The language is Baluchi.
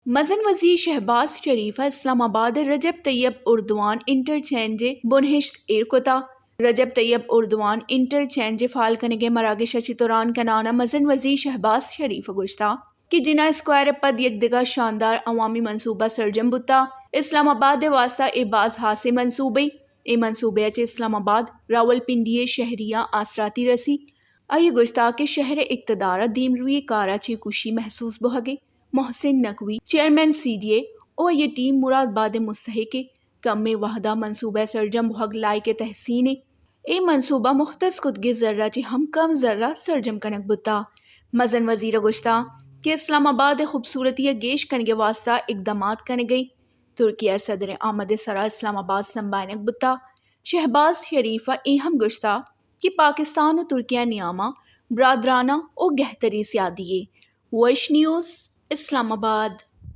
مزن وزیر شہباز شریف ءَ اسلام آباد ءَ رجب طیب اردوان انٹرچینج ءِ بنہشت ایر کتا۔ رجب طیب اردوان انٹرچینج ءِ فعال کنگ ءِ مراگش ءَ چہ تران کنان ءَ مزن وزیر شہباز شریف ءَ گوشتا کہ جناح اسکوائر ءَ پد یک دگہ شاندار عوامی منصوبہ سرجم بوتا۔ اسلام آباد ءِ واستہ اے باز ہاسیں منصوبے۔ اے منصوبے ءَ چہ اسلام آباد راولپنڈی ءِ شہریاں آسراتی رسی۔ آئی ءَ گوشتا کہ شہر ءِ اقتدار ءَ دیمروی ءِ کار ءَ چہ خوشی محسوس بوہگ ءَ Mohsin Naqvi, chairman C D A, ءُ آئی ءِ ٹیم مراد باد ءِ مستحق ءَ کمیں وہد ءَ منصوبہ ءِ سرجم بوہگ لائق تحسین ءَ۔ اے منصوبہ مختص کتگیں زر ءَ چہ ہم کم زر ءَ سرجم کنگ بوتا۔ مزن وزیر ءَ گوشتا کہ اسلام آباد ءِ خوبصورتی ءَ گیش کنگ ءِ واستہ اقدامات کنگ ءَ ایں۔ ترکیہ ءِ صدر ءِ آمد ءِ سرا اسلام آباد سنبھالینگ بوتا۔ شہباز شریف ءَ اے ہم گوشتا کہ پاکستان ءُ ترکیہ ءِ نیام ءَ برادرانہ ءُ گہتریں سیادی یے۔ وائس نیوز، اسلام آباد۔